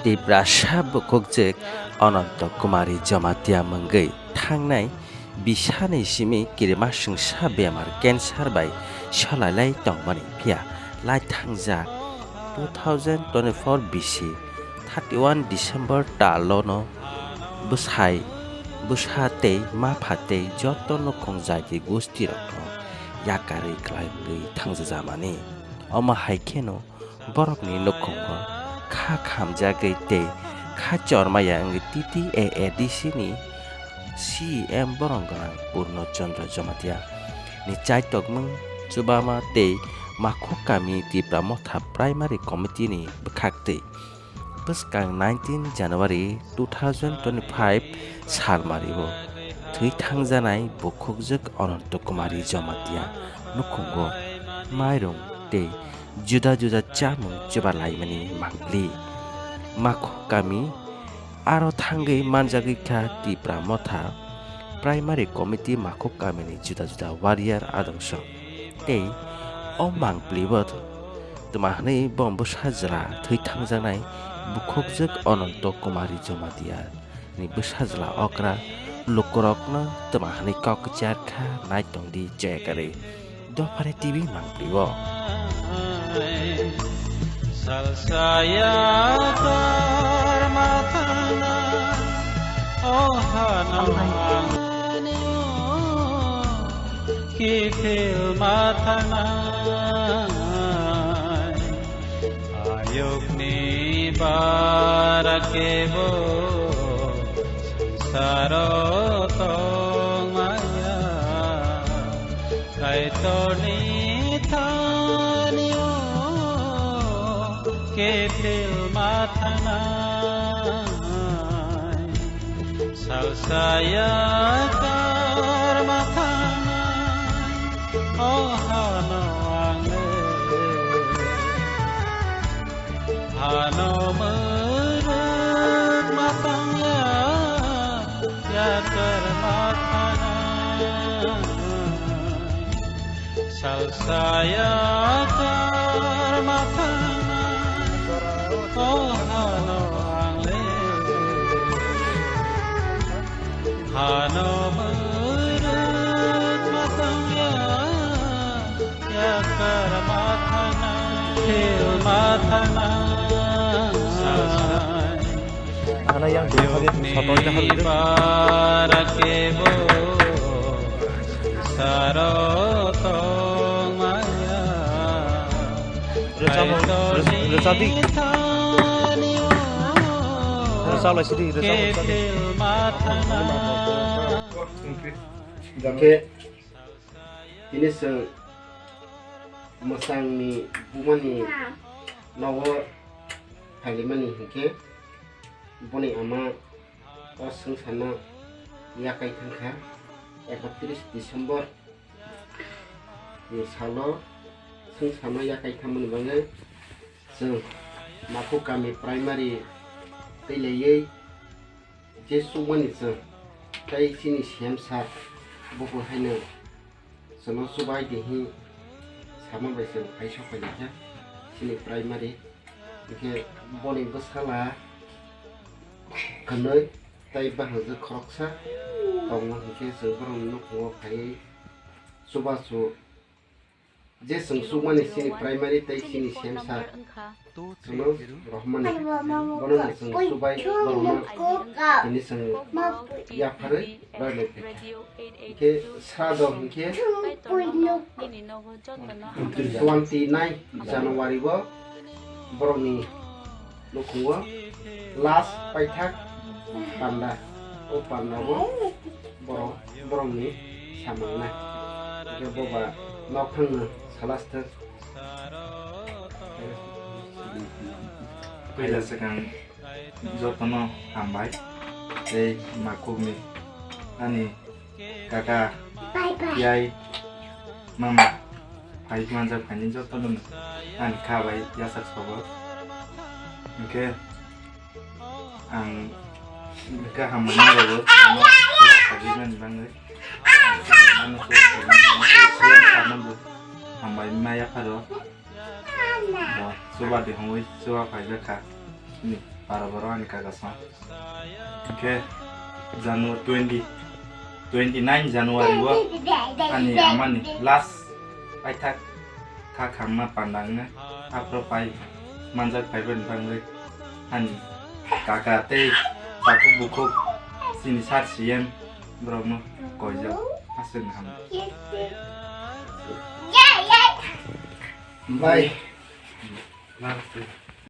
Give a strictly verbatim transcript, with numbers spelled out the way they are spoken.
Tiprasa bukhukjwk Ananto Kumari Jamatia mwngwi thangnai bisani simi kirimasingsa bemar cancer bai solailai tongmani phiya lai thangjak two thousand twenty-four bisi thirty-one December talono bwsai, bwsa tei mapha tei joto nukhung jaiti gustirokno yakarwi kwlai wngwi thangjajamani. Omo hai kheno borokni nukhungo kha khamjagwi tei kha chormaya wngwi T T A A D C ni C E M borok gwnang Purno Chandra Jamatia ni chaitokmung chubama tei Makhuk kami Tipra Motha Primary Committee ni bwkhaktwi bwskang nineteen January two thousand twenty-five salmario thwi thangjanai bukhukjwk Ananto Kumari Jamatia nukhungo mairung tei juda juda chamung chuba laimani mangpli. Makhuk kami aro thangwi manjagwi kha Tipra Motha Primary Committee Makhuk kamini juda juda warrior adongso. Tei o mangplibo twma hwnwi bo bwsa jwla thwi thangjaknai bukhukjwk Ananto Kumari Jamatia ni bwsa jwla okra lukurokno twma hwnwi kok kwchar kha nai tongdi chaya kwrwi. Dophani T V mangpli o. Salsaya karma thana, oh hano ang kiphil ma thana. Ayukni bara kebo sangsaro tongmaya. Kaitorni thanio kepil mathanai. Salsaya karma thanai. O hano angle. Hano mwrwk ma tangya, yakar ma thana. Salsa yakar ma thana, o hano angle. Hano mwrwk ma tangya, yakar ma thana, khil ma thana. Ana yang dua kali, satu kali. Bara kebo saro tongmaya. Rwchapmung, rwchap, rwchapdi. Rwchap lai sidi, rwchap, rwchapdi. Hwnkhe tini chwng mwchangni bumani nogo phaimani hwnkhe boni ama o swngcharno yakai thangkha ekatris December ni salo swngcharno yakai thangmani bagwi chwng Makhuk kami primary tei laiwi je chukmani chwng tei chini C M sir buphang haino chwngno chubai di hwnwi sama bai chwng phai sok phai kha chini primary. Hwnkhe boni bwsala kwnwi tei bahangjwk khoroksa tongo, hwnkhe chwng borokni nukhungo phaiwi chubachu je chwng chukmani chini primary tei chini C M sir chwngno rohormani. Bono no chwng chubai borokno tini chwng yapharwi railai phaikha. Hwnkhe sra do hwnkhe twenty nine January o borokni nukhungo last paithak panda. O panda o borok, borokni samung nai. Hwnkhe boba nokthangno salasthwk. Puila swkang jotono hambai tei Makhukni ani kaka, yai, mama, phai manjak phaini jotono ani kha bai yachak sobo. Hwnkhe ang kaham manna rwgo, ano sajakmani bagwi. Ano hambai ma yapharo. Bo chuba de hongwi chuba phaijak kha. Ni. Para boro ani kaka song. Hingke Janu-, twenty, twenty nine January o ani amani last aithak kha khamma panda wngna aphro pai manjak phaibai bangwi ani kaka tei takhuk bukhuk chini sir C M borokno koijak aswk ham. Bye.